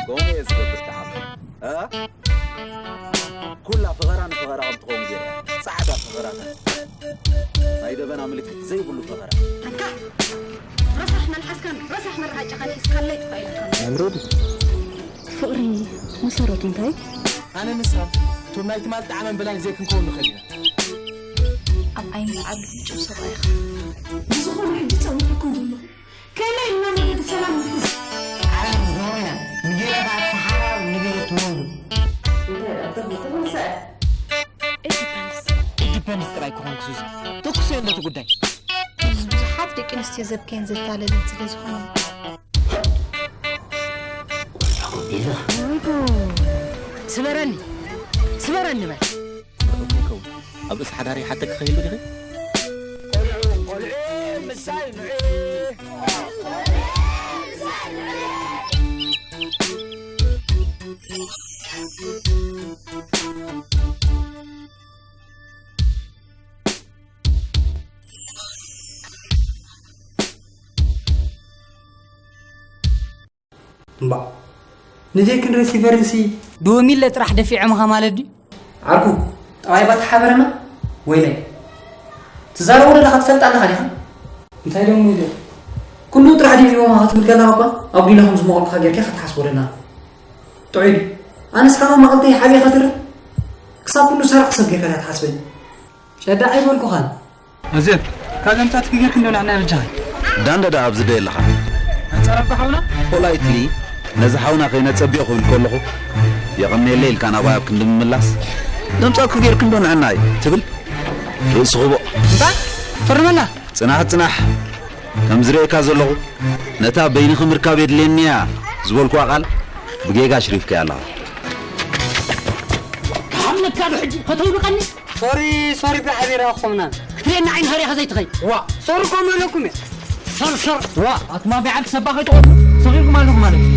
ከምኡ እየ ዝገብር ተዓመ። እ? ኩላ ፈኸራ ንፈኸራ ከም ትኸውን ገይረ። ጻዕዳ ፈኸራታት። ናይ ደበና ምልክት ዘይብሉ ፈኸራ። ኣንታ ረሳሕ መልሓስካን ረሳሕ መረሃጫኻን ሒዝካለይ ጥፋእ ኢልካ። መምረዲ። ፍቕሪ መሰረቱ እንታይ? ኣነ ንስኻ እቶም ናይ ትማል ጣዕመን ብላይን ዘይክንከውን ንኽእል ኢና። ኣብ ዓይኒ ዓቢ ዕጩብ ሰብኣይኻ። ንዝኾነ ሕጂ ጸዊዕኩም ዘለኹ። ከመይ ኢልና መገዲ ሰላም ንሕዝ? ዓለም ዞርያ፣ ንገለ ኸኣ ተሓባር፣ ንገለ ትወልዱ። እንታይ ደኣ ትብሉ? ትብሉ ሰ? It depends። It depends ጥራይ ክኾን ክሱዝ። ተኩስ እዮ እንደቲ ጉዳይ። ብዙሓት ደቂ ኣንስትዮ ዘብክየን ዘታለለን ስለ ዝኾነ። ስበረኒ፣ ስበረኒ በል። ይኸውን። ኣብ ርእሲ ሓዳር ይሓተኪ ከይህሉ ዲኺ? ቆልዑ፣ ቆልዑ፣ ምሳይ ንዑ። እምባእ፣ ንጀክን ሪሲቨርንሲ ድወሚለ ጥራሕ ደፊዖምኻ ማለት ድዩ? ዓርኩ፣ ጠባይ ባታ ሓበረና ወይለይ። ትዛረቦ ዘለኻ ትፈልጥ ኣለኻ ዲኻ? እንታይ ደሞ ኢለ? ኩሉ ጥራሕ ደፊኦምኻ ክትብል ከለኻ እኳ ኣጉዲለ ከም ዝመቐልኩኻ ጌርካ ኢኻ ትሓስቦ ደለኻ። ጥዑይ ድዩ? ኣነስ ካብ መቐልተይ ሓቢኻ ትርእ? ክሳብ ኩሉ ሰራቕ ሰብ ጌርካ ኢኻ ትሓስበኒ። ሸዳ ኣይበልኩኻን። ኣዜብ፣ ካብ ዘምጻትኪ ጌርኪ እንዶ ንዓና የበጃኺ። ዳንዳ ደኣ ኣብዚ ዶ የለኻ? ኣንጻር ኣባ ሓውና? ፖላይትሊ ነዚ ሓውና ከይነጸብዮ ክብል ከለኹ፣ የቐንየለይ ኢልካ ናባይ ኣብ ክንዲ ምምላስ፣ ዘምጻትኪ ጌርኪ እንዶ ንዕናይ ትብል ርእሲ ክቦ። እንታይ? ፈርመላ። ጽናሕ፣ ጽናሕ። ከም ዝርእየካ ዘለኹ፣ ነታ በይንኺ ምርካብ የድልየኒ እያ ዝበልኩዋ ቃል ብጌጋ ኣሽሪፍካያ ኣለኻ። ክሓምለካ ዶ ሕጂ ከተውድቐኒ? ሶሪ፣ ሶሪ፣ ብሓቢራ ኣኾምና። ክትርእየኒ ዓይኒ ሃሪኻ ዘይትኸይድ። ዋ፣ ሶሪ ኮም ኢለኩም እየ። ሰርሰር። ዋ፣ ኣቱም ኣብ ዓርኪ ሰባ ከይትቖሙ ሰኺርኩም ኣለኹም ማለት እዩ።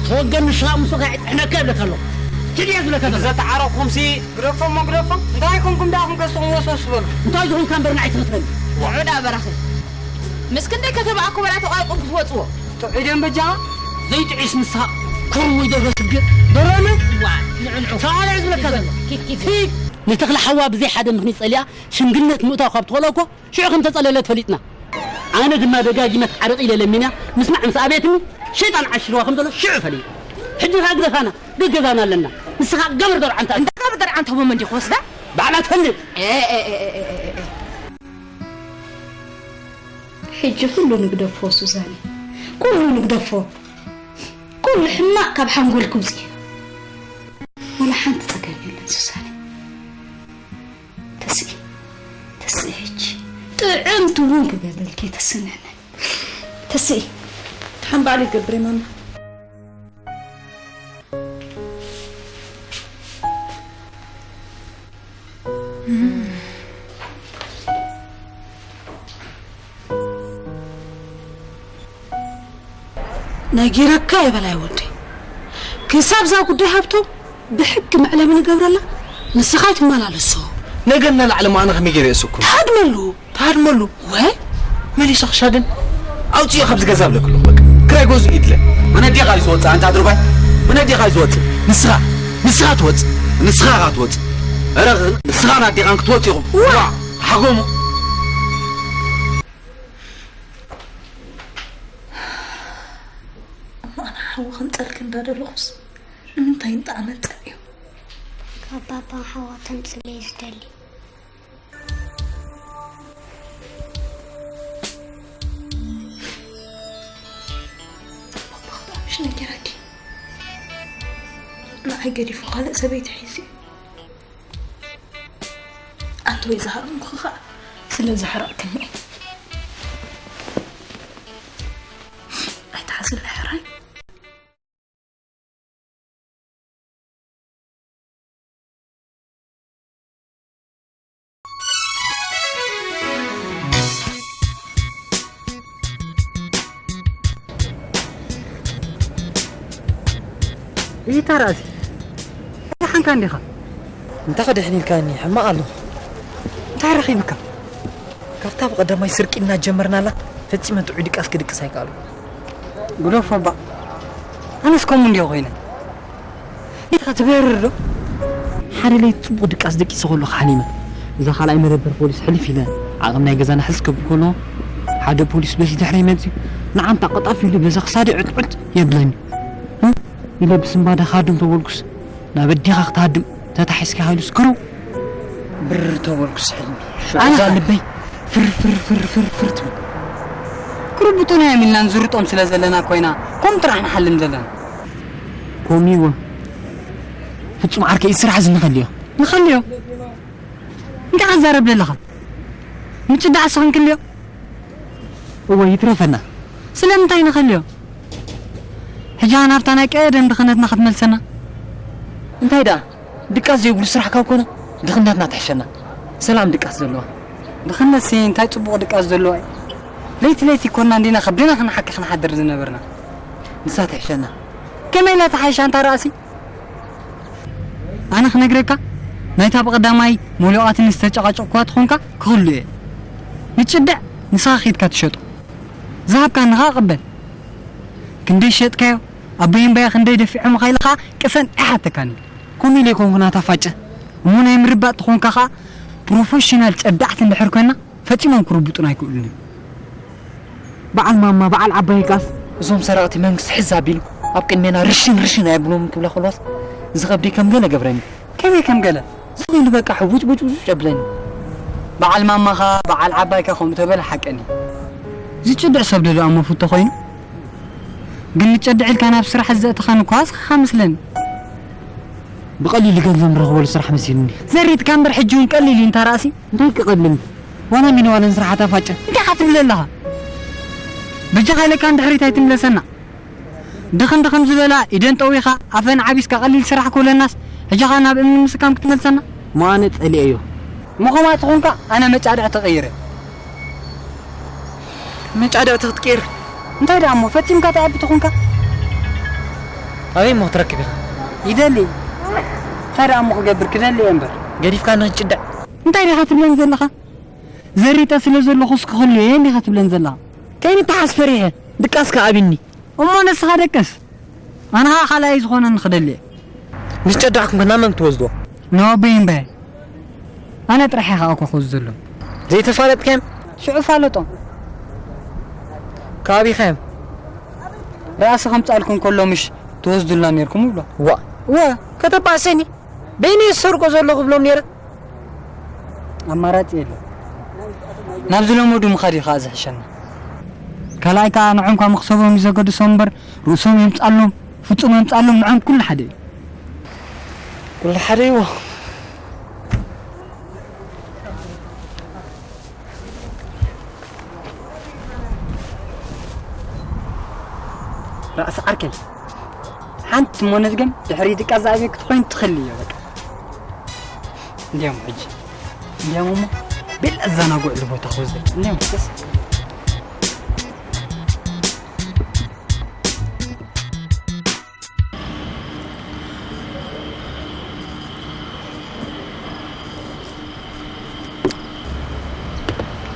ተወገን ንስኻ ምስ ወጋዒ ጥሕነካ ይብለካ ኣለኹ። ትድየ ዝብለካ ዘሎ። ዘተዓረቕኩም ሲ ግደፎም እሞ ግደፎም። እንታይ ኮንኩም ደኣ ኣኹም ከስኹም ወስወስ ዝበሉ? እንታይ ዝኾንካ እምበር ንዓይ ትፈትወኒ? ውዑዳ በራኺ። ምስ ክንደይ ከተባኣኩ በላ ተቋርቁም ክትወጽዎ። ጥዑይ ደም በጃኻ? ዘይጥዑይስ ንስኻ ኮም ወይ ደርሆ ስግር። ደርሆ ምን? ዋ፣ ንዕንዑ። ሰዓል እዩ ዝብለካ ዘሎ። ኪድ፣ ኪድ። ኪድ። ንተኽለ ሓዋ ብዘይ ሓደ ምኽንያት ጸሊኣ ሽምግልነት ምእታው ካብ ትኸእሎ እኮ ሽዑ ከም ተጸለለት ፈሊጥና። ኣነ ድማ ደጋጊመ ክትዓርቕ ኢለ ለሚና፣ ምስማዕ ምስ ኣበየትኒ፣ ሸይጣን ዓሽርዋ ከም ዘሎ ሽዑ ፈሊጠ። ሕጂ ከኣ ግደፋና፣ ገገዛና ኣለና። ንስኻ ገበር ደርዓንታ። እንዳ ገበር ደርዓንታ እሞ መን ድዩ ክወስዳ? ባዕላ ትፈልጥ። ኤ፣ ኤ፣ ኤ። ሕጂ ኩሉ ንግደፎ ሱዛኒ፣ ኩሉ ንግደፎ። ኩሉ ሕማቕ ካብ ሓንጎልኪ ውጽኢ። ወላ ሓንቲ ጸገም የለን ሱዛኒ። ተስኢ፣ ተስኢ ሕጂ ጥዕምቲ እውን ክገብረልኪ ተስንዕኒ። ተስኢ። ሓምባል ይገብር ማማ። ነጊረካ እየ በላይ ወደይ። ክሳብ እዛ ጉዳይ ሃብቶም ብሕጊ መዕለቢ ንገብረላ፣ ንስኻ ኣይትመላለሶ። ነገ እናላዕለ ማዕነ ከመይ ገይረ እየ ስኩም? ትሃድመሉ። ትሃድመሉ። ወይ? መሊሰ ክሻድን ኣውፅዮ ካብዚ ገዛ ብለክሉ። በቃ ክራይ ገዙ ይድለ። መን ኣዴኻ እዩ ዝወፅእ ኣንታ ድርባይ? መን ኣዴኻ እዩ ዝወፅእ? ንስኻ፣ ንስኻ ትወፅእ። ንስኻ ኢኻ ትወፅእ። ኧረ ንስኻ ናዴኻን ክትወፅእ ኢኹም። ዋ! ሓጎሙ። እሞ ኣነ ሓዊ ከምፀልኪ እንዳደለኹስ ንምንታይ እንጣዕመን ፀልዮ? ካብ ባባ ሓዋ ተምፅለይ ዝደሊ። ገዲፉ ካልእ ሰበይቲ ሒዙ። ኣንተ ወይ ዝሃረምኩ ኸዓ ስለ ዝሃረቕክኒ። ኣይትሓዝለይ ሕራይ። ይታ ራእሲ ደሓንካ እንዲኻ? እንታይ ከድሕን ኢልካኒ? ሕማቕ ኣለኹ። እንታይ ረኺብካ? ካብታ ብቐዳማይ ስርቂ እናጀመርናላ ፈጺመ ጥዑይ ድቃስ ክድቅስ ኣይከኣልኩ። ግደፎ እባ። ኣነስ ከምኡ እንድየ ኮይነ። ኢኻ ትበርር ዶ? ሓደ ለይቲ ጽቡቕ ድቃስ ደቂሰ ከለኹ ሓሊመ። እዛ ካልኣይ መደበር ፖሊስ ሕልፍ ኢለ ዓቕም ናይ ገዛና ሕዝ ክብል ከሎ ሓደ ፖሊስ በዚ ድሕረይ መጺኡ ንዓምታ ቀጠፍ ኢሉ በዛ ክሳደይ ዕጥዕጥ የብለኒ። እ? ኢለ ብስንባደ ክሃድም ተበልኩስ ናብ ኣዴኻ ክትሃድም ተታሒዝካ ኢሉስ ክርው ብር ተበልኩስ ሕልሚ። ሽዑ ኣነ እዛ ልበይ ፍር ፍር ፍር ፍር ፍር ትብል። ክርብጡና እዮም ኢልና ንዝርጦም ስለ ዘለና ኮይና ከምኡ ጥራሕ ንሓልም ዘለና። ኮሚዎ ፍጹም ዓርከይ ስራሕ እዚ ንኸልዮ። ንኸልዮ? እንታይ ክትዛረብ ዘለኻ? ምጭዳዕ እስኺ ክንክልዮ? እወ ይትረፈና። ስለምንታይ ንኸልዮ? ሕጂ ናብታ ናይ ቀደም ድኽነትና ክትመልሰና? እንታይ ደኣ ድቃስ ዘይብሉ ስራሕ ካብ ኮነ ድኽነትና ትሕሸና። ሰላም ድቃስ ዘለዋ። ድኽነትሲ እንታይ ጽቡቕ ድቃስ ዘለዋ እዩ? ለይቲ ለይቲ ኮና እንዲና ከብድና ክንሓኪ ክንሓድር ዝነበርና። ንሳ ትሕሸና። ከመይ ኢላ ትሓይሽ ኣንታ ራእሲ? ኣነ ክነግረካ ናይታ ብቐዳማይ መሊኦኣትኒ ዝተጨቓጨቕኳ ተኾንካ ክኽሉ እየ። ንጭድዕ ንስኻ ኬድካ ትሸጦ። ዝሃብካኒ ኸኣ ቅበል። ክንደይ ሸጥካዮ? ኣቦይ እምባየ ክንደይ ደፊዖምኻ ኢለ ኸኣ ቅሰን ኣይሓተካን። ከምኡ ኢለ ኣይኮንኩን ኣታ ፋጨ። እሞ ናይ ምርባጥ ተኾንካ ኸኣ ፕሮፈሽናል ጨዳዕቲ እንድሕር ኮይና ፈጺሞም ክርብጡና ኣይክእሉን እዮም። በዓል ማማ በዓል ዓባይ ካስ እዞም ሰረቕቲ መንግስቲ ሕዝ ኣቢሉ ኣብ ቅድሜና ርሽን ርሽን ኣየብሎምን ክብላ ከለዋስ ዝኸብደይ ከም ገለ ገብረኒ። ከመይ ከም ገለ? ስቕ ኢሉ በቃ ሕቡጭ ቡጭ ቡጭ የብለኒ። በዓል ማማኻ በዓል ዓባይካ ከምኡ ተበለ ሓቀኒ። ዝጭድዕ ሰብ ዶ ደኣ መፉቶ ኮይኑ? ግን ንጨድዕ ኢልካ ናብ ስራሕ ዘእተኻኒ እኳ ኣስኻኻ መስለኒ። ብቐሊሉ ገንዘብ ንረኽበሉ ስራሕ መሲሉኒ። ዘሪጥካ እምበር ሕጂ እውን ቀሊል እዩ እንታ ራእሲ። እንታይ ክቐልል? ዋላ ሚነዋለን ስራሓት ኣፋጨ። እንታይ ኢኻ ትብል ዘለኻ? በጃኻ ኢለካ ንድሕሪት ኣይትምለሰና። ድኽን ድኽን ዝበላ ኢደን ጠዊኻ ኣፈን ዓቢስካ ቀሊል ስራሕ ክብለናስ ሕጂ ኸኣ ናብ እምኒ ምስካም ክትመልሰና? እሞ ኣነ ጸሊኤዮ። እሞ ከምኣ ተኾንካ ኣነ መጫድዕቲ ቀይረ። መጫድዕቲ ክትቅይር? እንታይ ደኣ እሞ ፈጺምካ ትኣቢ ተኾንካ? ኣበይ እሞ ክትረክብ ኢኻ? ይደሊ። እንታይ ደኣ እሞ ክገብር ክደሊ እየ እምበር። ገዲፍካኒ ክትጭድዕ? እንታይ ዲኻ ትብለኒ ዘለኻ? ዘሪጠ ስለ ዘለኹስ ክኸልዮ እየ እንዲኻ ትብለኒ ዘለኻ? ከይንተሓዝ ፈሪሐ ድቃስካ ኣብኒ። እሞ ንስኻ ደቅስ። ኣነ ኸኣ ካልኣይ ዝኾነኒ ክደሊ እየ። ምስ ጨዳዕኩም ከ ናብ መን ክትወስድዎ? ንኣቦይ እምበየ። ኣነ ጥራሕ እየ ኸኣ እኮ ክወስደሎም። ዘይተፋለጥካዮም? ሽዑ ፋለጦም። ካበይ ኢኻዮም? ራእሲ ከምጻልኩም ከሎ ምሽ ትወስዱልና ኔርኩም ይብሎ። ዋእ። እወ። ከተባእሰኒ። በይነይ ዝሰርቆ ዘለኹ እብሎም ኔረ። ኣማራጺ የለን። ናብ ዝለመዱ ምኻድ እዩ ኸኣ ዝሕሸና። ካልኣይ ከኣ ንዖም ካብ መኽሰቦም እዩ ዘገድሶም እምበር ርእሶም የምጻሎም ፍጹም የምጻሎም ንዖም ኩሉ ሓደ እዩ። ኩሉ ሓደ እዩ። ራእሲ ዓርከይ ሓንቲ እሞ ነዝገም ድሕሪ ድቃስ ዝኣበየ ክትኮይን ትኽእል እዮ በቃ። እንዲያም ሕጂ እንዲያም እሞ ቤል ኣዘናግዕሉ ቦታ ክወስደካ እንዲያም ደስ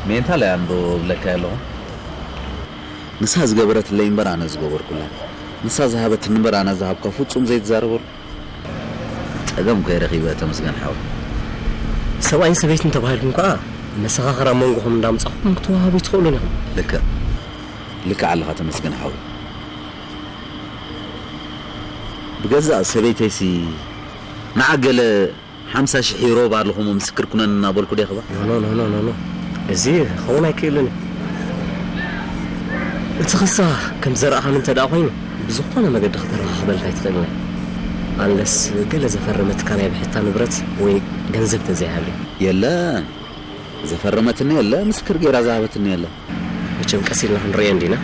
ሜንታል እያ እንዶ እብለካ ኣለኹ። ንሳ ዝገበረትለይ እምበር ኣነ ዝገበርኩላ። ንሳ ዝሃበትኒ እምበር ኣነ ዝሃብካ ፍጹም ዘይትዛረበሉ። ጸገም እኮ ረኺበ ተመስገን ሓወይ። ሰብኣይን ሰበይትን ተባሂልኩም ከኣ መሰኻኽር ኣብ መንጎኹም እንዳምጻኹም ክትወሃቡ ኣይትኽእሉን ኢኹም። ልክዕ። ልክዕ ኣለኻ ተመስገን ሓወይ። ብገዛእ ሰበይተይሲ ንዓ ገለ ሓምሳ ሽሕ ዩሮ ባርልኹሞ ምስክር ኩነኒ እናበልኩ ድየ ክባ? ኖ፣ ኖ፣ ኖ፣ ኖ፣ ኖ። እዚ ክኸውን ኣይክእልን እዩ። እቲ ክሳ ከም ዘረኣኻኒ እንተ ደኣ ኮይኑ፣ ብዝኾነ መገዲ ከተረኻኽበልካ ኣይትኽእልን እያ። ኣንለስ ገለ ዘፈረመትካ ናይ ብሕታ ንብረት ወይ ገንዘብ ተዘይሃልዩ። የለን፣ ዘፈረመትኒ የለ፣ ምስክር ገይራ ዝሃበትኒ የለ። መቸም ቀስ ኢልና ክንርእዮ እንዲና።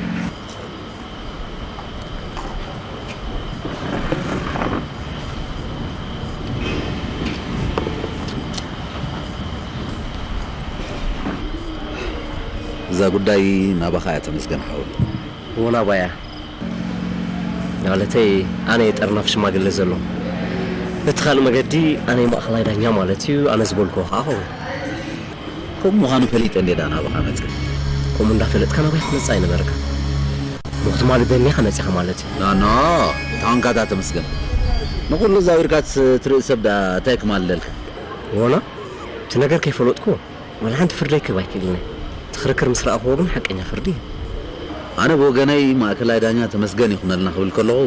እዛ ጉዳይ ናባኻ እያ፣ ተመስገን ሓወይ። እዎ ናባያ። ማለተይ፣ ኣነ የጠርናፍ ሽማግለ ዘሎ። በቲ ካልእ መገዲ፣ ኣነ ማእኸላይ ዳኛ ማለት እዩ፣ ኣነ ዝበልክዎ ከዓ ኸውን። ከምኡ ምዃኑ ፈሊጠ እንዴ ዳ ናባኻ መጽእ? ከምኡ እንዳፈለጥካ ናባይ ክትመጽእ ኣይነበረካ። ምኽትማል በኒኻ መጺኻ ማለት እዩ። ኖ፣ ኖ፣ ታንካታ ተመስገን። ንኹሉ ዛዊርካ ትስ-፣ ትርኢ ሰብ ዳ እንታይ ክማልለልካ? እዎና፣ እቲ ነገር ከይፈለጥኩ፣ ዋላ ሓንቲ ፍርደይ ክህብ ኣይክእልን እየ። እቲ ክርክር ምስ ረኣኽዎ ግን ሓቀኛ ፍርዲ እዩ። ኣነ ብወገነይ ማእከላይ ዳኛ ተመስገን ይኹነልና ክብል ከለኹ፣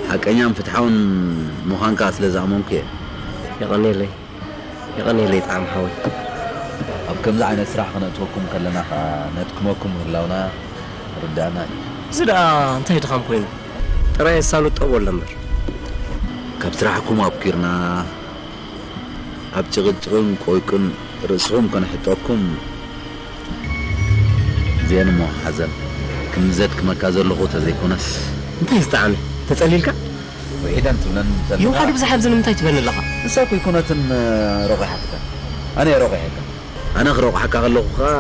ሓቀኛን ፍትሓውን ምዃንካ ስለ ዝኣመንኩ እየ። የቐንየለይ። የቐንየለይ ጣዕሚ ሓወይ። ኣብ ከምዚ ዓይነት ስራሕ ክነእትወኩም ከለና ኸኣ ነድክመኩም ምህላውና ርዳእና እዩ። እዚ ደኣ እንታይ ድኻም ኮይኑ? ጥራይ የሳልጦ በሎ እምበር። ካብ ስራሕኩም ኣብኪርና ኣብ ጭቕጭቕን ቆይቅን ርእስኹም ከነሕጠኩም ግዜን እሞ ሓዘን። ክንዘድክመካ ዘለኹ ተዘይኮነስ። እንታይ ዝጠዓመ? ተጸሊልካ? ውሒደን ትብለን ዘለኻ። ይውሓዱ ብዝሓ ኣብዚ ንምንታይ ትብለኒ ኣለኻ? ንሳ እኮ ኣይኮነትን ረቑሓትካ። ኣነ እየ ረቑሐካ። ኣነ ክረቑሓካ ከለኹ ኸኣ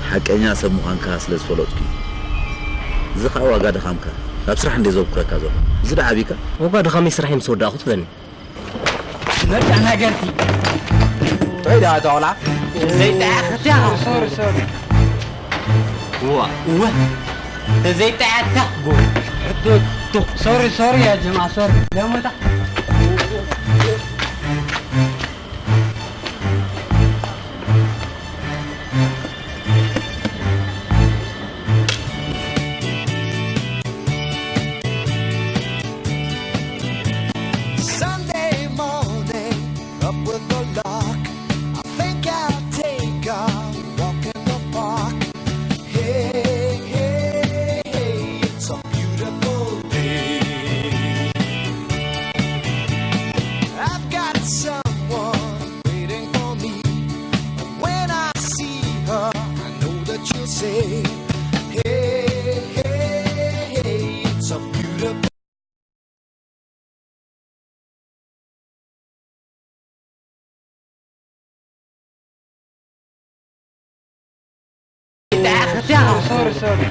ሓቀኛ ሰብ ምዃንካ ስለ ዝፈለጥኩ እዩ። እዚ ኸኣ ዋጋ ድኻምካ። ካብ ስራሕ እንደ ዘብኩረካ ዘሎ። እዚ ደኣ ዓቢካ? ዋጋ ድኻመይ ስራሐይ ምስ ወዳእኹ ትብለኒ። መርቃ ነገርቲ። እንታይ ደኣ ተቆልዓ? ዘይጠዓኽታ። ሶሪ፣ ሶሪ። እዋ። እዋ። ዘይጠዓኽታ። ጎ። ሕቶ፣ ቶ። ሶሪ፣ ሶሪ ያ ጀማ፣ ሶሪ። ለሞታ። Sunday morning, up with the lark. I think I'll take a walk in the park. Hey, hey, hey, it's a beautiful day. I've got someone waiting for me. And when I see her, I know that she'll say, hey, hey, hey, it's a beautiful ሶሪ፣ ሶሪ።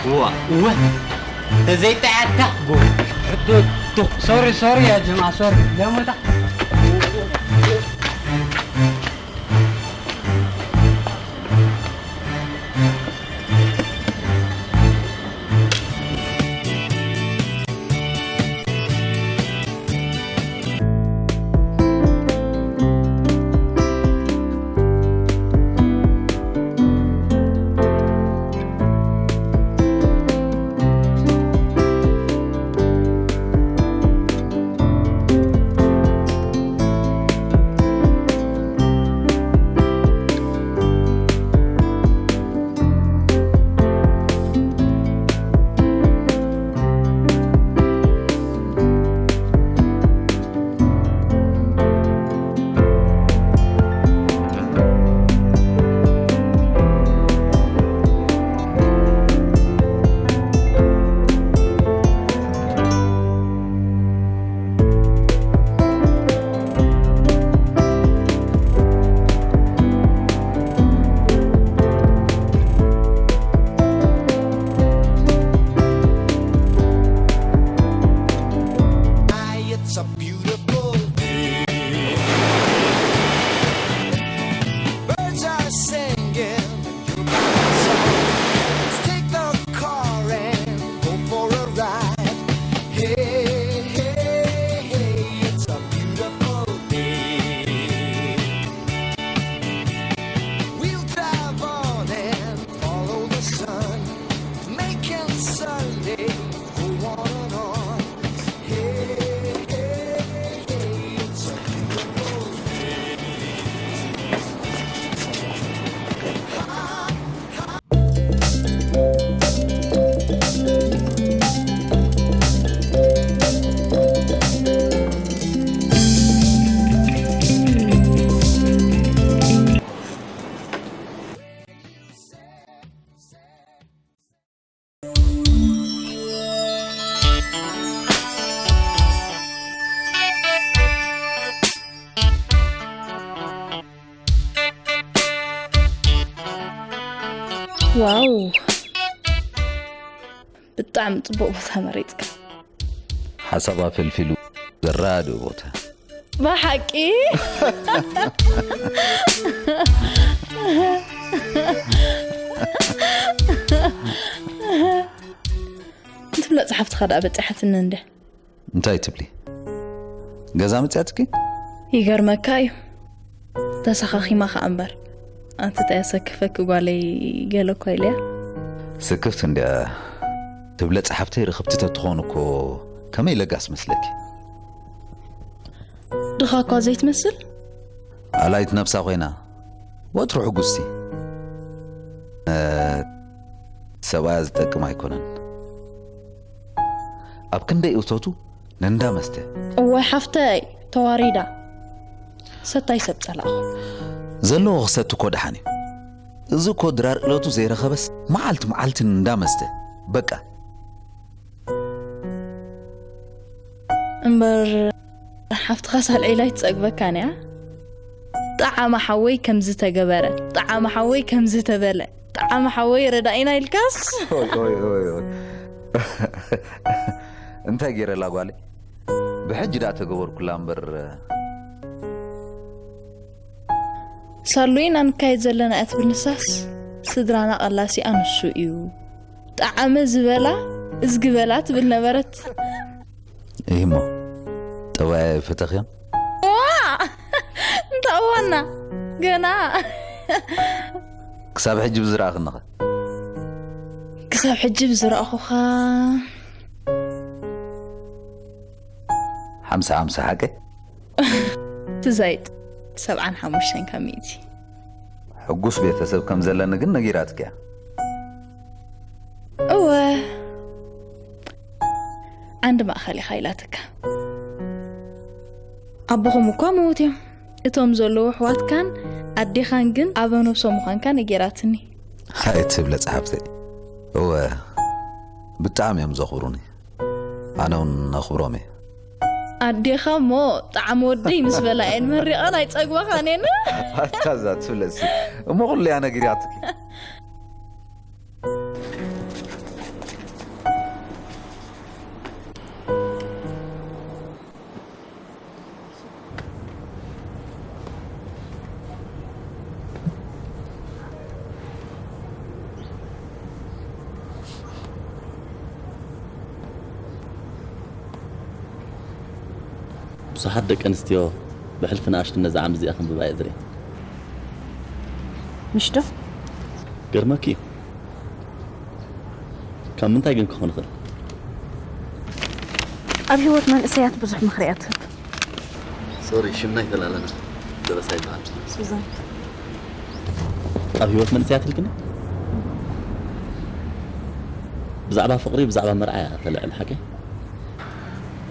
እዋ፣ እዋ። ተዘይጠዓታ። ጎ-፣ ዶ-፣ ዶ-፣ ሶሪ፣ ሶሪ ያ ጀማ፣ ሶሪ። ለሞታ። ዋው፣ ብጣዕሚ ጽቡቕ ቦታ መሪጽካ። ሓሳብ ኣፈልፊሉ ዘራድእ ቦታ። ብሓቂ? ትብለ ጸሓፍትኻ ደኣ በጺሓትኒ እንደ እንታይ ትብሊ? ገዛ መጽያትኪ? ይገርመካ እዩ። ተሰኻኺማ ኸኣ እምበር። ኣንቲ እንታይ ኣሰክፈኪ ጓለይ፣ ገለ እኳ ኢለያ። ስክፍቲ እንድያ። ትብለ ጸሓፍተይ ርኽብቲ ተትኾን እኮ ከመይ ለጋስ መስለኪ? ድኻ እኳ ዘይትመስል። ኣላይት ነብሳ ኮይና ወትሩ ሕጉስቲ። እ፣ ሰብኣያ ዝጠቅም ኣይኮነን። ኣብ ክንደይ እቶቱ ነንዳ መስተ። እዋይ ሓፍተይ ተዋሪዳ። ሰታይ ሰብ ጸላእኹ። ዘለዎ ክሰቲ እኮ ደሓን እዩ። እዚ እኮ ድራር እለቱ ዘይረኸበስ መዓልቲ መዓልቲ ነንዳ መስተ። በቃ። እምበር ሓፍትኻስ ኣልዒላ ኣይትጸግበካን እያ። ጠዓመ ሓወይ ከም ዝተገበረ፣ ጠዓመ ሓወይ ከም ዝተበለ፣ ጠዓመ ሓወይ ረዳኢና ኢልካስ። ኦይ፣ ኦይ፣ ኦይ፣ ኦይ። እንታይ ገይረላ ጓለይ? ብሕጂ ደኣ ተገበርኩላ እምበር። ሳሉይና ንካየድ ዘለና እያ ትብል ንሳስ፣ ስድራና ቀላሲኣ ንሱ እዩ። ጠዓመ ዝበላ እዝግበላ ትብል ነበረት። እሂሞ፣ ጠባያ ይፈተኽዮን? ዋ! እንተእዋና፣ ገና። ክሳብ ሕጂ ብዝረኣኽንኸ? ክሳብ ሕጂ ብዝረኣኹኻ። ሓምሳ ሓምሳ ሓቀይ? ትዛይድ፣ ሰብዓን ሓሙሽተን ካብ ሚእቲ። ሕጉስ ቤተሰብ ከም ዘለኒ ግን ነጊራትኪ እያ። እወ፣ ዓንዲ ማእኸል ኢኻ ኢላትካ። ኣቦኹም እኳ ምዉት እዮም። እቶም ዘለዉ ኣሕዋትካን ኣዴኻን ግን ኣበ ነብሶም ምዃንካ ነጊራትኒ። ኣይትብለ ጸሓፍተይ። እወ፣ ብጣዕሚ እዮም ዘኽብሩኒ። ኣነ እውን ነኽብሮም እየ። ኣዴኻ እሞ ጣዕሚ ወደይ ምስ በላ እየን መሪቐን ኣይጸግባኻን እየን። ኣታ እዛ ትብለሲ እሞ ኩሉ እያ ነጊራትኪ። ብዙሓት ደቂ ኣንስትዮ ብሕልፊ ንኣሽቱ ነዚ ዓምዚ እዚኣ ከንብባ እየ ዝርኢ። ምሽ ዶ? ገርመኪ እዩ። ካብ ምንታይ ግን ክኾን ይኽእል? ኣብ ህይወት መንእሰያት ብዙሕ ምኽሪ እያ ትህብ። ሶሪ፣ ሽምና ኣይተላለና። ደበሳ ይበሃል። ሱዛን። ኣብ ህይወት መንእሰያት ኢልክኒ? ብዛዕባ ፍቕሪ፣ ብዛዕባ መርዓ እያ ተልዕል፣ ሓቂ?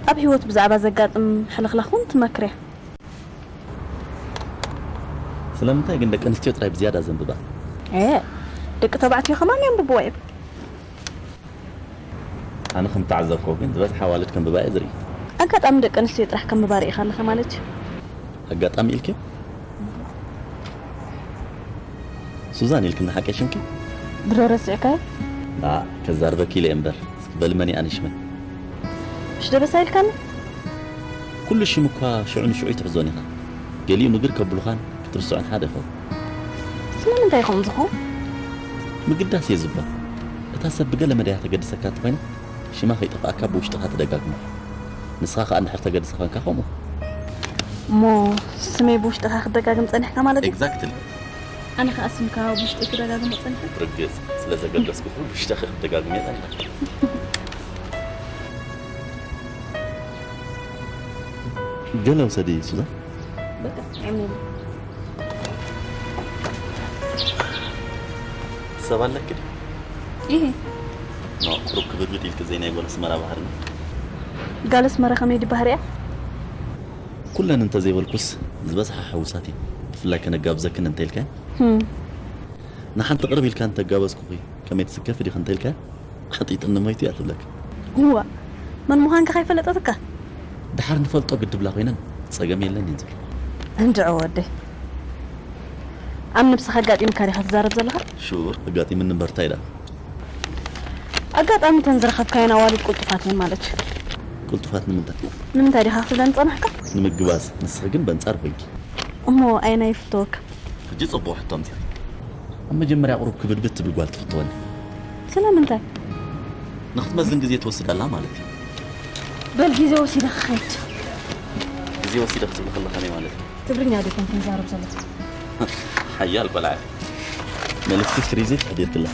ኣብ ህይወት ብዛዕባ ዘጋጥም ሕልኽላኽ እውን ትመክር እያ። ስለምንታይ ግን ደቂ ኣንስትዮ ጥራይ ብዝያዳ ዘንብባ? ኤ፣ ደቂ ተባዕትዮ ከማን የንብብዋ እዮም። ኣነ ከም ተዓዘብኮ ግን ዝበዝሓ ኣዋልድ ከንብባ እየ ዝርኢ። ኣጋጣሚ ደቂ ኣንስትዮ ጥራሕ ከንብባ ርኢኻ ኣለኻ ማለት እዩ። ኣጋጣሚ ኢልኪ? ሱዛን ኢልክኒ ሓቀይ ሽምኪ? ድሮ ረሲዕካዮ? ላ፣ ከዛርበኪ ኢለ እየ እምበር። እስኪ በሊ መን እዩ ኣነ ሽመይ? ምሽ ደበሳ ኢልካኒ? ኩሉ ሽም እኳ ሽዑ ንሽዑ ኣይትሕዞን ኢኻ። ገሊኡ ምግር ከብሉኻን ክትርስዖን ሓደ ይኸውን። ስለምንታይ ይኸውን ዝኸውን? ምግዳስ እየ ዝብሎ። እታ ሰብ ብገለ መዳያ ተገድሰካ እንተኾይና፣ ሽማ ከይጠፍኣካ ብውሽጥኻ ትደጋግሞ። ንስኻ ከኣ እንድሕር ተገድሰ ኾንካ ከምኡ። እሞ ስመይ ብውሽጥኻ ክደጋግም ጸኒሕካ ማለት እዩ? ኤግዛክትሊ። ኣነ ከኣ ስምካ ብውሽጠይ ክደጋግሞ ጸኒሐ። ርግጽ፣ ስለ ዘገደስኩ ብውሽጥኻ ክደጋግም እየ ጸኒሐ። ገለ ውሰዲ ሱዛን። በቃ፣ የምኔ። ሰብ ኣለኪ ድዩ? ይሄ። ኖ፣ ቁሩብ ክብድብድ ኢልኪ ዘይ ናይ ጓል ኣስመራ ባህሪ ነው። ጓል ኣስመራ ከመይ ድባህሪ እያ? ኩለን እንተዘይበልኩስ ዝበዝሓ ሕዉሳት እየን። ብፍላይ ከነጋብዘክን እንተ ኢልካየን። ህም። ንሓንቲ ቅርብ ኢልካ እንተጋበዝኩኺ ከመይ ትስከፊ ዲኺ እንተ ኢልካየን? ሓጢጥኒ ሞይቱ እያ ትብለካ። እዋ፣ መን ምዃንካ ከይፈለጠትካ? ድሓር ንፈልጦ ግድብላ ኮይነን ጸገም የለን እየን ዝብላ። እንድዒ ወደይ። ኣብ ነብስኻ ኣጋጢሙካ ዲኻ ትዛረብ ዘለኻ? ሹር፣ ኣጋጢሙኒ እምበር እንታይ ደኣ? ኣጋጣሚ እተን ዝረኸብካየን ኣዋልድ ቅልጡፋት እየን ማለት እዩ። ቅልጡፋት ንምንታይ? ንምንታይ ዲኻ ክትብለኒ ጸናሕካ? ንምግባዝ፣ ንስኺ ግን በንጻር ኮይንኪ። እሞ ኣየናይ ይፍተወካ? ሕጂ ጽቡቕ ሕቶ ኣምጺእኺ። ኣብ መጀመርያ ቁሩብ ክብድብድ ትብል ጓል ትፍተወኒ። ስለምንታይ? ንኽትመዝን ግዜ ትወስድ ኣላ ማለት እዩ። በል ግዜ ወሲደ ክኸይድ። ግዜ ወሲደ ክትብሊ ከለኻ ከመይ ማለት እዩ? ትግርኛ ዶ ኮንክ ትዛረብ ዘለኻ? ሓያል ቆልዓ። መልእኽቲ ፍሪዘይ ተሕዲርክላ።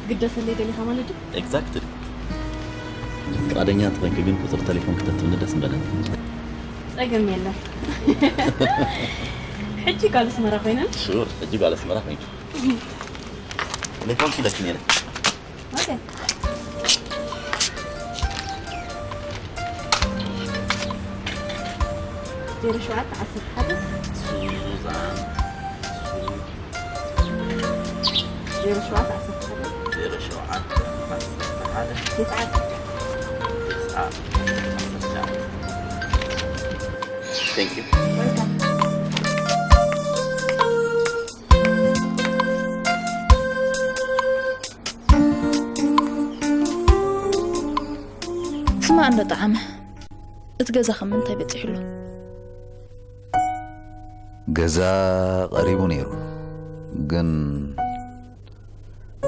ግደሰለይ ደሊኻ ማለት ድዩ? ኤግዛክትሊ። ፍቓደኛ እንተኾይንኪ ግን ቁጽሪ ተሌፎን ክተትብኒ ደስ ምበለኒ። ጸገም የለን። ሕጂ ጓል ኣስመራ ኮይና? ሹር፣ ሕጂ ጓል ኣስመራ ኮይንኪ። ተሌፎን ክኢለኪ ነይረ። ኦኬ። ዜሮ ሸውዓተ ዓሰርተ ሓደ። ሱዛን። ዜሮ ሸውዓተ ዓሰርተ ሓደ። ዜሮ ሸውዓተ ዓሰርተ ሓደ። ትስዓተ። ትስዓተ። Thank you. Welcome. ስማዕ እንዶ ጠዓመ፣ እቲ ገዛ ኸ ምንታይ በጺሑ ኣሎ? ገዛ ቀሪቡ ነይሩ፣ ግን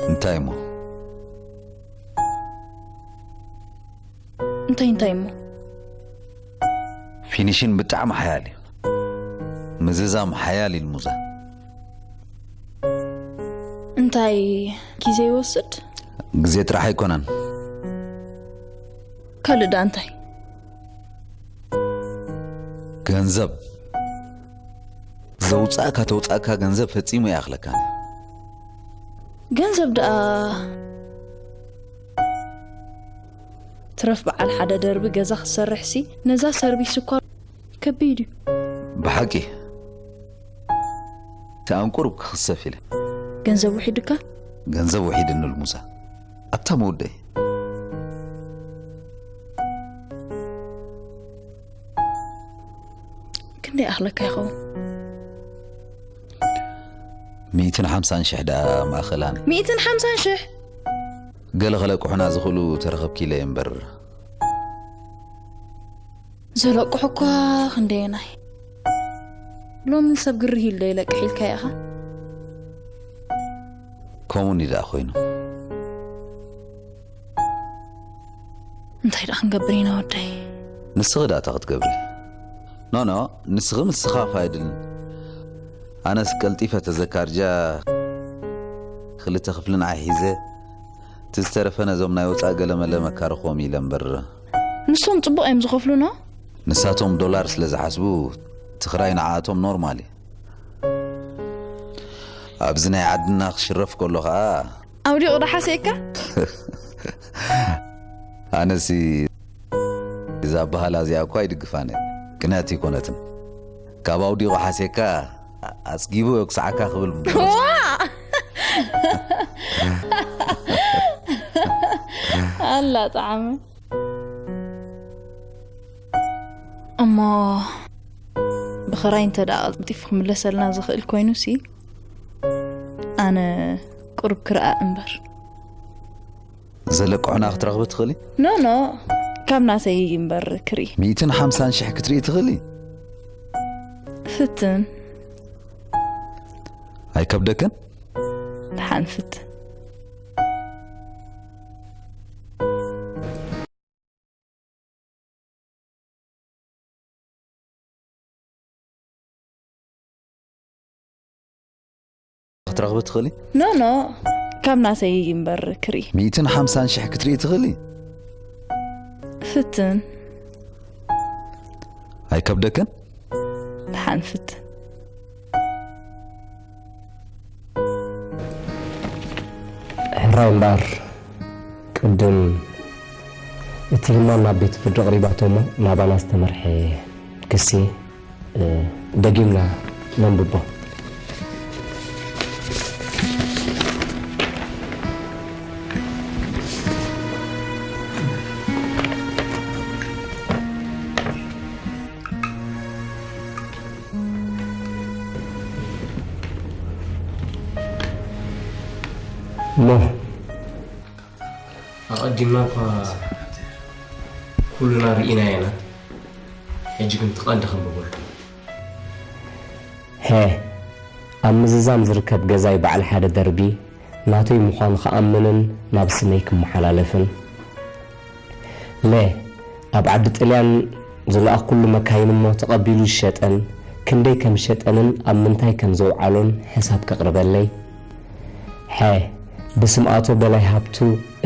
እንታይ እሞ? እንታይ እንታይ እሞ? ፊኒሽን ብጣዕሚ ሓያል እዩ። ምዝዛም ሓያል እዩ ሙዛ። እንታይ ግዜ ይወስድ? ግዜ ጥራሕ ኣይኮነን። ካልእ ደኣ እንታይ? ገንዘብ። ዘውጻእካ ተውጻእካ ገንዘብ ፈጺሙ ይኣኽለካን። ገንዘብ ደኣ ትረፍ በዓል ሓደ ደርቢ ገዛ ክትሰርሕሲ ነዛ ሰርቪስ እኳ ከቢድ እዩ። ብሓቂ እቲ ኣን ቁሩብ ክኽሰፍ ኢለ። ገንዘብ ውሒዱካ? ገንዘብ ውሒድኒ ልሙሳ። ኣብታ መወደኢ። ክንደይ ኣኽለካ ይኸውን? ሚእትን ሓምሳን ሽሕ ደኣ ማእኸላን። ሚእትን ሓምሳን ሽሕ? ገለ ከለቅሑና ዝኽእሉ ተረኸብኪ ኢለ እየ እምበር። ዘለቅሑ እኳ ክንደየናይ። ሎሚ ሰብ ግርህ ኢሉ ዶ ይለቅሕ ኢልካ ኢኻ? ከምኡኒ ደኣ ኮይኑ። እንታይ ደኣ ክንገብር ኢና ወደይ? ንስኺ ደኣ እንታይ ክትገብሪ? ኖ፣ ኖ፣ ንስኺ ምስኻፍ ኣይድልን። ኣነስ ቀልጢፈ ተዘካርጃ ክልተ ክፍሊ ንዓይ ሒዘ፣ እቲ ዝተረፈ ነዞም ናይ ወጻኢ ገለመለ መካርኾም ኢለ እምበር። ንሶም ጽቡቕ እዮም ዝኸፍሉና። ንሳቶም ዶላር ስለ ዝሓስቡ፣ እቲ ክራይ ንዓኣቶም ኖርማል እዩ። ኣብዚ ናይ ዓድና ክሽረፍ ከሎ ኸኣ ኣውዲቑ ዶ ሓስየካ? ኣነሲ እዛ ኣበሃላ እዚኣ እኳ ኣይድግፋን እየ። ቅንዕቲ ኣይኮነትን። ካብ ኣውዲቑ ሓስየካ ኣጽጊቡ የጉስዓካ ክብል ምበሎ። ዋ! ኣላ ጣዕሚ። እሞ ብኽራይ እንተ ደኣ ቀልጢፉ ክምለሰልና ዝኽእል ኮይኑሲ፣ ኣነ ቁሩብ ክርኣ እምበር። ዘለቅሑና ክትረኽቢ ትኽእሊ? ኖ፣ ኖ፣ ካብ ናተይ እምበር ክርኢ። ሚእትን ሓምሳን ሽሕ ክትርኢ ትኽእሊ? ፍትን። ኣይከብደክን? ደሓን ፍትን። ክትረኽቢ ትኽእሊ? ኖ፣ ኖ፣ ካብ ናተይ እምበር ክርኢ። ሚእትን ሓምሳን ሽሕ ክትርኢ ትኽእሊ? ፍትን። ኣይከብደክን? ደሓን ፍትን። ሕራይ እምበኣር፣ ቅድም እቲ ህማም ናብ ቤት ፍርዲ ኣቕሪባቶ እሞ ናባና ዝተመርሐ ክሲ፣ እ፣ ደጊምና ነንብቦ። እሞ ኣቐዲምና እኳ ኩልና ርኢናዮ ኢና። ሕጂ ግን እቲ ቀንዲ ከንብበሉ። ሀ፣ ኣብ ምዝዛም ዝርከብ ገዛይ በዓል ሓደ ደርቢ ናተይ ምዃኑ ክኣምንን ናብ ስመይ ክመሓላለፍን። ለ፣ ኣብ ዓዲ ጥልያን ዝለኣኽኩሉ መካይን እሞ ተቐቢሉ ዝሸጠን ክንደይ ከም ዝሸጠንን ኣብ ምንታይ ከም ዘውዓሎን ሕሳብ ከቕርበለይ። ሐ፣ ብስም ኣቶ በላይ ሃብቱ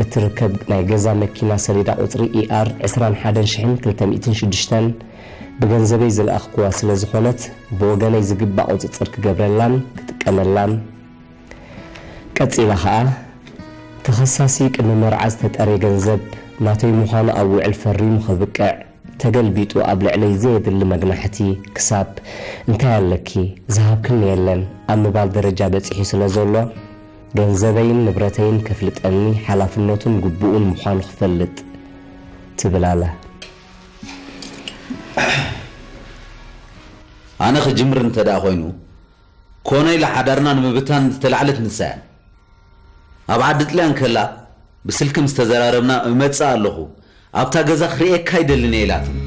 እትርከብ ናይ ገዛ መኪና ሰሌዳ ቁጽሪ ኢ ኣር ዕስራን ሓደን ሽሕን ክልተ ሚእትን ሽዱሽተን ብገንዘበይ ዝለኣኽኩዋ ስለ ዝኾነት ብወገነይ ዝግባእ ቁጽጽር ክገብረላን ክጥቀመላን። ቀጺላ ኸኣ፣ ተኸሳሲ ቅድሚ መርዓ ዝተጠርየ ገንዘብ ናተይ ምዃኑ ኣብ ውዕል ፈሪሙ ከብቅዕ፣ ተገልቢጡ ኣብ ልዕለይ ዘየድሊ መግናሕቲ ክሳብ፣ "እንታይ ኣለኪ? ዝሃብክኒ የለን" ኣብ ምባል ደረጃ በጺሑ ስለ ዘሎ፣ ገንዘበይን ንብረተይን ከፍልጠኒ ሓላፍነቱን ግቡኡን ምዃኑ ክፈልጥ ትብል ኣላ። ኣነ ክጅምር እንተ ደኣ ኮይኑ፣ ኮነ ኢላ ሓዳርና ንምብታን ዝተላዕለት ንሳ እያ። ኣብ ዓዲ ጥልያን ከላ ብስልኪ ምስ ተዘራረብና፣ "እመጽእ ኣለኹ፣ ኣብታ ገዛ ክርእየካ ኣይደልን እየ" ኢላትኒ።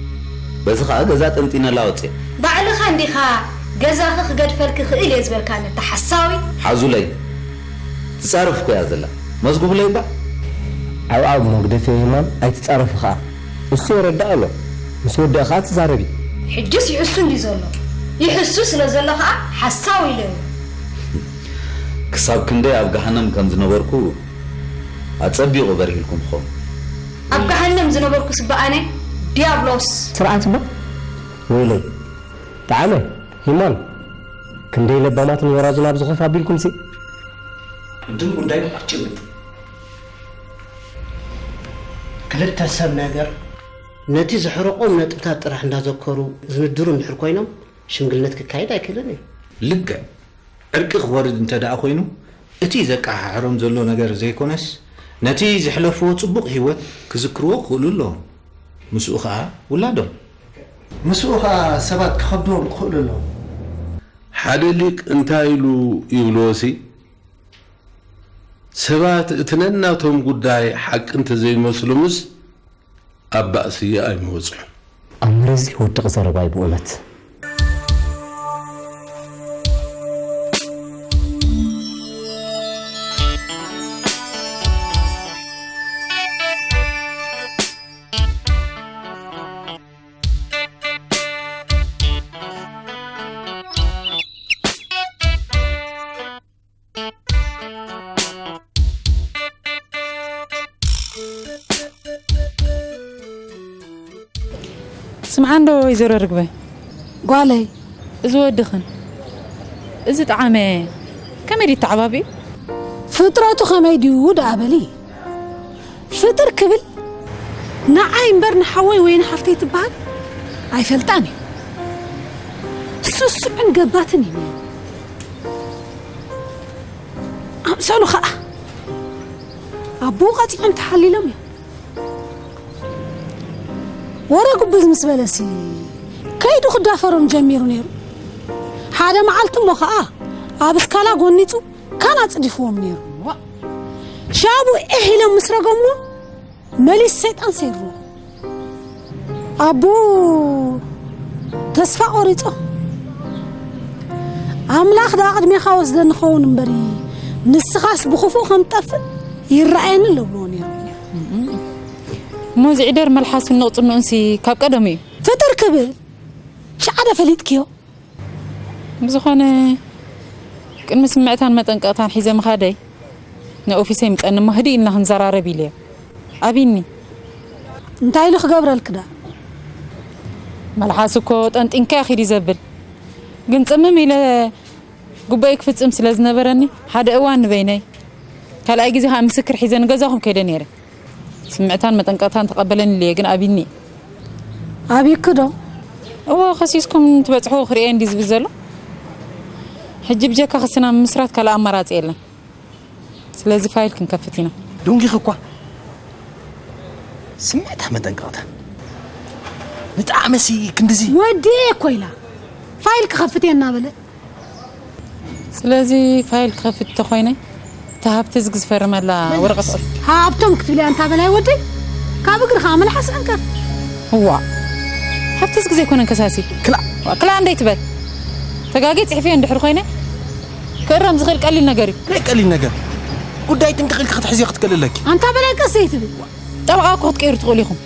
በዚ ኸኣ ገዛ ጠንጢነላ ወጽየ። ባዕልኻ እንዲኻ ገዛኺ ክገድፈልኪ ክእል እየ ዝበልካኒ፣ እታ ሓሳዊ። ሓዙለይ፣ ትጻረፍ እኮ እያ ዘላ። መዝጉብለይ እባ። ዓው ዓው እሞ ግደፍዮ ሄማን፣ ኣይትጻረፊ ኸኣ። እሱ የረድእ ኣሎ። ምስ ወደእ ኸኣ ትዛረቢ። ሕጅስ ይሕሱ እንዲ ዘሎ። ይሕሱ ስለ ዘሎ ኸኣ ሓሳዊ ኢለዮ። ክሳብ ክንደይ ኣብ ገሃነም ከም ዝነበርኩ ኣጸቢቑ በሪህልኩም ኸውን። ኣብ ገሃነም ዝነበርኩ ስበኣነ ዲያብሎስ። ስርዓት እሞ ወይለይ። ጠዓመ፣ ሂማን፣ ክንደይ ለባማትን ወራዙን ኣብ ዝኾፍ ኣቢልኩምሲ። ቅድም ጉዳይ ጭብጥ። ክልተ ሰብ ነገር ነቲ ዘሕረቖም ነጥብታት ጥራሕ እንዳዘከሩ ዝንድሩ እንድሕር ኮይኖም፣ ሽምግልነት ክካየድ ኣይክእልን እዩ። ልክዕ። ዕርቂ ክወርድ እንተ ደኣ ኮይኑ፣ እቲ ዘቀሓሕሮም ዘሎ ነገር ዘይኮነስ፣ ነቲ ዘሕለፍዎ ጽቡቕ ህይወት ክዝክርዎ ክኽእሉ ኣለዎም። ምስኡ ኸኣ ውላዶም። ምስኡ ኸኣ ሰባት ክኸብድዎም ክኽእሉ ኣለዎም። ሓደ ሊቅ እንታይ ኢሉ ይብልዎሲ፣ ሰባት እቲ ነናቶም ጉዳይ ሓቂ እንተዘይመስሎምስ፣ ኣብ ባእሲ ኣይምበጽሑን። ኣብ መረዚ ወድቕ ዘረባይ ብእውነት። ስምዓ እንዶ ወይዘሮ ርግበ። ጓለይ። እዚ ወድኽን፣ እዚ ጠዓመ ከመይ ድዩ ተዓባቢኡ? ፍጥረቱ ከመይ ድዩ ደኣ በሊ። ፍጥር ክብል ንዓይ እምበር ንሓወይ ወይ ንሓፍተይ ትበሃል ኣይፈልጣን እዩ። ስሱዕን ገባትን እዩ። ኣምሰሉ ኸኣ ኣቦኡ ቀጺዖም ተሓሊሎም እዮም። ወረ ጉብዝ ምስ በለሲ ከይዱ ክዳፈሮም ጀሚሩ ነይሩ። ሓደ መዓልቲ እሞ ኸኣ ኣብ እስካላ ጎኒጹ ካን ኣጽዲፍዎም ነይሩ። ሻቡ ኤህ ኢሎም ምስ ረገምዎ መሊስ ሰይጣን ሰይርዎ። ኣቦ ተስፋ ቆሪጾ፣ "ኣምላኽ ደኣ ቅድሜኻ ወስደኒ ኸውን እምበሪ፣ ንስኻስ ብኽፉእ ከም ትጠፍእ ይረኣየኒ" ኣሎ ብልዎ ነይሩ። እሞ እዚ ዒደር መልሓሱን ንቕጽንኡንሲ ካብ ቀደሙ እዩ። ፍጥር ክብል ሻዕደ ፈሊጥክዮ? ብዝኾነ፣ ቅድሚ ስምዕታን መጠንቀቕታን ሒዘ ምኻደይ፣ ንኦፊሰይ ምጸኒ እሞ ህድእ ኢልና ክንዘራረብ ኢለዮ። ኣቢኒ። እንታይ ኢሉ ክገብረልክ ደኣ? መልሓሱ እኮ ጠንጢንካ ኢኺ ድዩ ዘብል። ግን ጽምም ኢለ ጉባኤ ክፍጽም ስለ ዝነበረኒ፣ ሓደ እዋን ንበይነይ፣ ካልኣይ ግዜ ኸኣ ምስክር ሒዘ ንገዛኹም ከይደ ነይረ። ስምዕታን መጠንቀቕታን ተቐበለኒ ኢለዮ፣ ግን ኣቢኒ። ኣቢኪ ዶ? እወ፣ ከሲስኩም ትበጽሕዎ ክርእየ እንዲ ዝብል ዘሎ። ሕጂ ብጀካ ክስና ምምስራት ካልእ ኣማራጺ የለን። ስለዚ ፋይል ክንከፍት ኢና። ደንጊኺ እኳ። ስምዕታ መጠንቀቕታ። ንጠዓመሲ ክንድዚ። ወዲኤ እኮ ኢላ። ፋይል ክኸፍት እየ እናበለ። ስለዚ ፋይል ክኸፍት ተኾይነ፣ እታ ሃብቲ ዝግ ዝፈርመላ ወረቐት። ሃብቶም ክትብልያ እንታ በላይ ወደይ፣ ካብ እግርኻ መልሓስ ዕንቀፍ። እዋ፣ ሃብቲ ዝግ ዘይኮነን ከሳሲ። ክላ- ክላ እንደይ ትበል። ተጋጌ ጽሕፍዮ እንድሕር ኮይነ፣ ክእረም ዝኽእል ቀሊል ነገር እዩ። ናይ ቀሊል ነገር። ጉዳይ ጥንቅቕ ኢልካ ክትሕዝዮ ክትክእል ኣለኪ። ኣንታ በላይ ቀስ ዘይትብል። ጠበቓ እኮ ክትቀይሩ ትኽእሉ ኢኹም።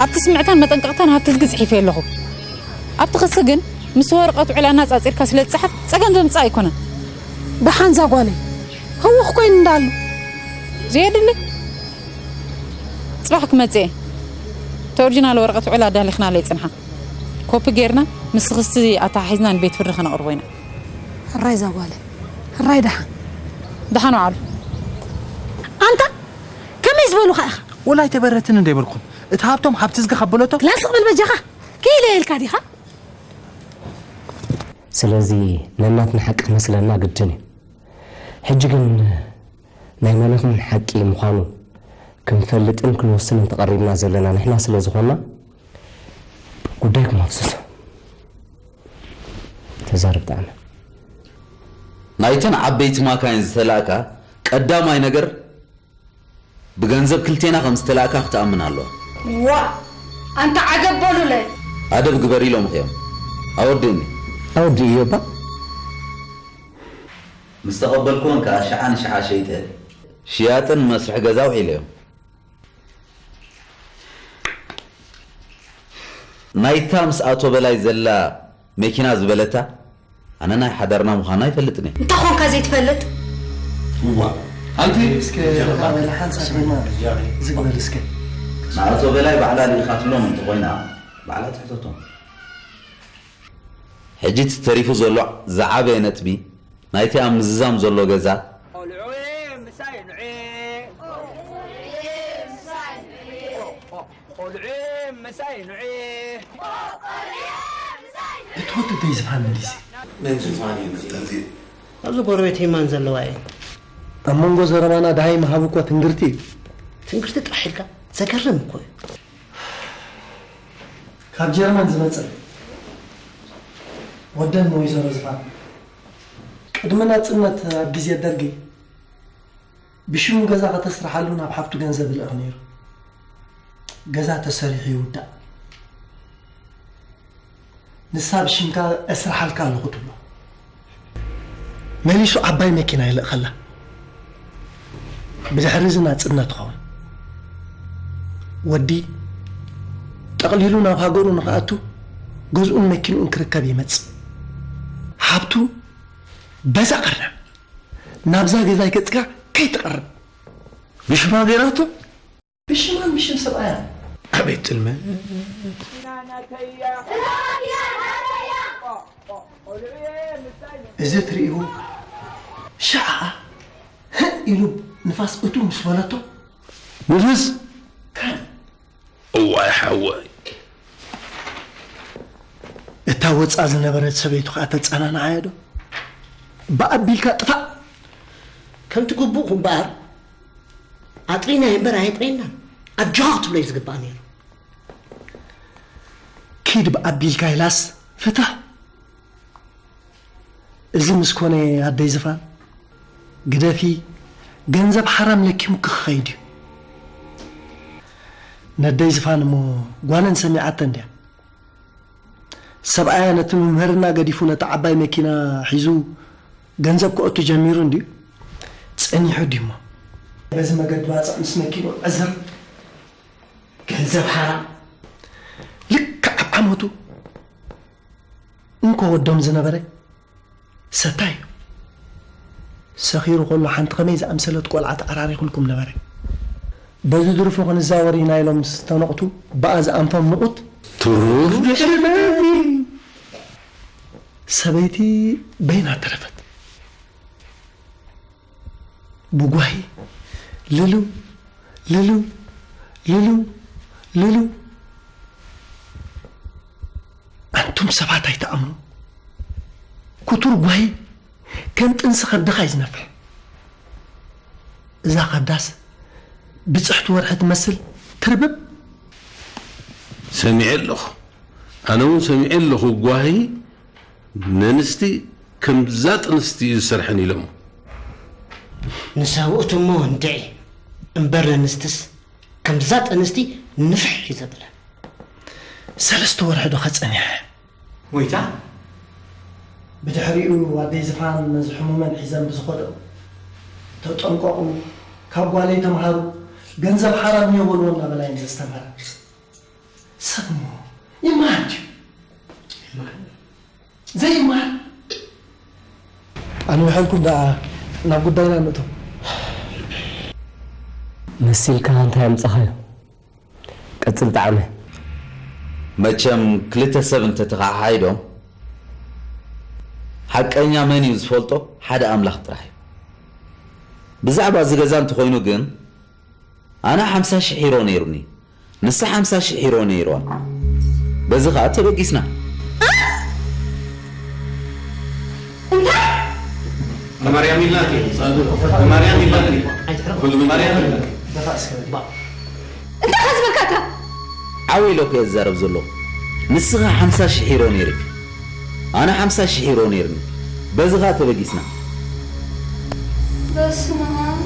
ኣብቲ ስምዕታን መጠንቀቕታን ሃብቲ ዝግ ጽሒፈዮ ኣለኹ። ኣብቲ ክሲ ግን ምስ ወረቐት ውዕል ኣናጻጺርካ ስለ ዝጸሓፍ ጸገም ዘምጽእ ኣይኮነን። ደሓን ዛጓለይ፣ ህውኽ ኮይኑ እንዳሉ። ዘየድሊ። ጽባሕ ክመጽእ እየ። እቲ ኦሪጂናል ወረቐት ውዕል ኣዳሊኽናለይ ጽንሓ። ኮፒ ጌርና ምስ ክሲ ኣተሓሒዝና ንቤት ፍርዲ ከነቕርቦ ኢና። ሕራይ ዛጓለይ፣ ሕራይ ደሓን። ደሓን ዋዕሉ። ኣንታ ከመይ ዝበሉኻ ኢኻ? ወላ ኣይተበረትን እንደ ይበልኩም። እቲ ሃብቶም ሃብቲ ዝግ ካብ በለቶ። ክላስ ቅብል በጃኻ። ክኢለ ኢልካ ዲኻ? ስለዚ ነናትና ሓቂ ክመስለና ግድን እዩ። ሕጂ ግን ናይ መነኹም ሓቂ ምዃኑ ክንፈልጥን ክንወስንን ተቐሪብና ዘለና ንሕና ስለ ዝኾንና ጉዳይኩም ኣፍስሱ። ተዛረብ ጣዕመ። ናይተን ዓበይቲ ማካይን ዝተላእካ ቀዳማይ ነገር ብገንዘብ ክልቴና ከም ዝተላእካ ክትኣምን ኣለዋ። ዋ! ኣንታ ዓገብ በሉለይ። ኣደብ ግበሪ ኢሎምኺ እዮም። ኣወድእኒ። ኣወድእዮ እባ። ምስ ተቐበልክወን ከኣ ሽዓ ንሽዓ ሸይጠ። ሽያጥን መስርሒ ገዛ ውዒለዮም። ናይታ ምስ ኣቶ በላይ ዘላ መኪና ዝበለታ ኣነ ናይ ሓዳርና ምዃና ኣይፈልጥን እየ። እንታይ ኾንካ ዘይትፈልጥ? እዋ፣ ኣንቲ እስከ ጀርባ በል ሓንሳብ ድማ ዝግበር እስከ። ንኣቶ በላይ ባዕላ ልኢኻትሎም እንተኾይና፣ ባዕላ ትሕተቶም። ሕጂ እቲ ተሪፉ ዘሎ ዝዓበየ ነጥቢ፣ ናይቲ ኣብ ምዝዛም ዘሎ ገዛ። ቆልዑ ምሳይ ንዑ። ቆልዑ ምሳይ ንዑ። እትወደደ ዝፋን መሊሲ። መን ዝፋን እዩ ዝጠልብ? ኣብዚ ጎረቤት ሂማን ዘለዋ እየ። ኣብ መንጎ ዘረባና ደሃይ ምሃብ እኮ ትንግርቲ እዩ። ትንግርቲ ጥራሕ ኢልካ? ዘገርም እኮ እዩ። ካብ ጀርመን ዝመጸ ወደን ወይዘሮ ዝፋን ቅድሚ ናጽነት ኣብ ግዜ ደርጊ ብሽሙ ገዛ ከተስርሓሉ ናብ ሓፍቱ ገንዘብ ይልእኽ ነይሩ። ገዛ ተሰሪሑ ይውዳእ። ንሳ ብሽምካ እስርሓልካ ኣለኹ ትብሎ። መሊሱ ዓባይ መኪና ይልእኸላ። ብድሕሪ እዚ ናጽነት ትኸውን። ወዲ ጠቕሊሉ ናብ ሃገሩ ንኽኣቱ ገዝኡን መኪንኡን ክርከብ ይመጽእ። ሃብቱ በዛ ቀርና ናብዛ ገዛይ ገጽካ ከይትቐርብ። ብሽማ ገይራቶ? ብሽማን ብሽም ሰብኣያ። ኣቤት ጥልመ። እዚ ትርእይዎ ሻዓ ህእ ኢሉ ንፋስ እቱ ምስ በለቶ። ንፍስ? ካን። እዋይ ሓወይ። እታ ወጻ ዝነበረት ሰበይቱ ኸኣ ተጸናንዓዮ ዶ? ብኣቢልካ ጥፋእ። ከምቲ ግቡእ እምበኣር ኣጥሪናዮ እምበር ኣየጥረየናን። ኣጆኻ ክትብሎ እዩ ዝግባእ ነይሩ። ኪድ ብኣቢልካ ኢላስ ፍታህ። እዚ ምስ ኮነ ኣደይ ዝፋን ግደፊ፣ ገንዘብ ሓራም ለኪሙ ክኸይድ እዩ። ነደይ ዝፋን እሞ ጓለን ሰሚዓተን ድያ? ሰብኣያ ነቲ ምምህርና ገዲፉ ነቲ ዓባይ መኪና ሒዙ ገንዘብ ክእቱ ጀሚሩ እንድዩ። ጸኒሑ ድዩሞ? በዚ መገዲ ባጽዕ ምስ መኪኑ ዕዝር ገንዘብ ሓራም። ልክዕ ኣብ ዓመቱ እንኮ ወዶም ዝነበረ ሰታይ እዩ። ሰኺሩ ከሎ ሓንቲ ከመይ ዝኣምሰለት ቆልዓ ተዓራሪኹልኩም ነበረ። በዚ ድርፎ ክንዛወር ኢና ኢሎም ዝተነቕቱ ብኣ ዝኣንፎም ንቑት ትሩፍ ድሕሪ ነቢ። ሰበይቲ በይና ተረፈት። ብጓሂ ልልው ልልው ልልው ልልው። ኣንቱም ሰባት ኣይትኣምኑ። ክቱር ጓሂ ከም ጥንሲ ከብድኻ እዩ ዝነፍሕ። እዛ ከብዳስ ብጽሕቲ ወርሒ ትመስል ትርብብ። ሰሚዐ ኣለኹ። ኣነ እውን ሰሚዐ ኣለኹ ጓሂ ነንስቲ ከምዛ ጥንስቲ እዩ ዝሰርሐን ኢሎም። ንሰብኡት እሞ እንድዒ እምበር፣ ነንስትስ ከምዛ ጥንስቲ ንፍሕ እዩ ዘብለን። ሰለስተ ወርሒ ዶ ከጸኒሐ? ጎይታ። ብድሕሪኡ ኣደይ ዝፋን ነዚ ሕሙመን ሒዘን ብዝኸደኦ፣ "ተጠንቀቑ፣ ካብ ጓለይ ተምሃሩ፣ ገንዘብ ሓራም እዮ በልዎ" እናበላ እየን ዘስተምሃራ። ሰብ እሞ ይመሃር ድዩ? ዘይመሃር? ኣንዊሐልኩም ደኣ ናብ ጉዳይና ንእቶ። መሲልካ እንታይ ኣምጻኻዮ? ቀጽል ጣዕመ። መቸም ክልተ ሰብ እንተተኸሓሒዶም፣ ሓቀኛ መን እዩ ዝፈልጦ? ሓደ ኣምላኽ ጥራሕ እዩ። ብዛዕባ እዚ ገዛ እንተኾይኑ ግን፣ ኣነ ሓምሳ ሽሕ ዩሮ ነይሩኒ፣ ንሳ ሓምሳ ሽሕ ዩሮ ነይርዋ። በዚ ኸኣ ተበጊስና። እንታይ? ማርያም ኢላኪ። ማርያም ኢላኪ። ማርያም ኢላኪ። ደፋእ እስከ በል። እንታይ ከዝበልካታ? ዓው ኢለ እኮ እየ ዝዛረብ ዘለኹ። ንስኻ ሓምሳ ሽሕ ዩሮ ነይርኪ፣ ኣነ ሓምሳ ሽሕ ዩሮ ነይርኒ። በዚ ኸኣ ተበጊስና። በስመ ኣብ።